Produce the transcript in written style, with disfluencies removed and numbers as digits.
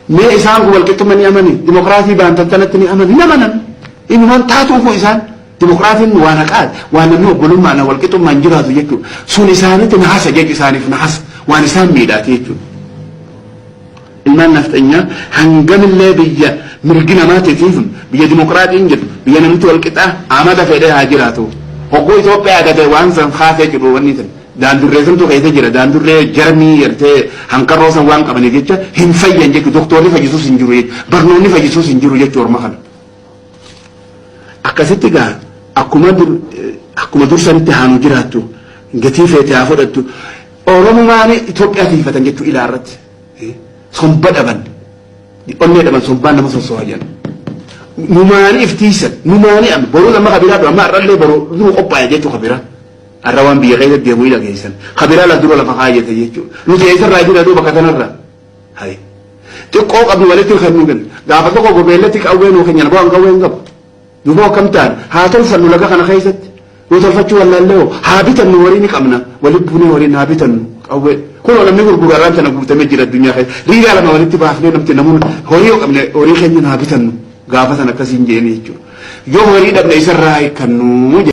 Mee isaan kun walqixxummaa ni amani, dimokiraasii baantan tanatti ni amani, hin amanan. Inumaan taatuufu isaan dimokiraasiin waan haqaati, waan namni obbolummaan walqixxummaan jiraatu jechuudha. Sun isaanitti nahasa jechu, isaaniif nahasa, waan isaan miidhaati jechuudha. Ilmaan nafxanyaa hangamillee biyya mirgi namaatiif biyya dimokiraatiin jedhu, biyya namni walqixaa amata fedhee haa jiraatu. Hogguu Itoophiyaa gate waan san kaasee jiru wanni san. Daandurree santu keessa jira. Daandurree jarmii gartee hankarroo san waan qabaniif jecha hin fayyan jechuudha. Doktorri fayyisuus hin jiru jechuudha. Barnoonni fayyisuus hin jiru jechuudha orma kana. Akkasitti gaa akkuma dur sanitti haa nu jiraattu, gatii feete haa fudhattu. Oromumaan Itoophiyaa tiifatan jechuudha ilaa irratti. Somba dhaban. Onnee dhaban, sombaan nama sosso'a jedhan. Numaanii iftiisan, numaanii amma boruu nama kabiraa dha, amma har'allee boruu duru qophaa'e jechuudha kabiraa. Har'a waan biyya keessa deemu ila geessan. Kabiraa la dura lafa kaayyate jechuudha. Nuti eessarraa jira duuba bakka kanarraa. Hayi. Xiqqoo qabnu walitti kennuu kenna. Gaafa tokko gobeellatti qawwee nuu kennan, bu'aan qawwee hin qabu. Duuba akkam ta'an haa tolfannu laga kana keessatti. Yoo tolfachuu wallaallee hoo haa bitannu, horii ni qabna. Walitti buunee horiin haa bitannu qawwee. Kunoo namni gurguru har'aan tana guutamee jira addunyaa keessa. Riigaa lama walitti baafnee namti namoonni horii yoo qabne horii keenya haa bitannu. Gaafa sana akkasiin jeeni jechuudha. Yoo horii dhabne isarraa hiikkannu.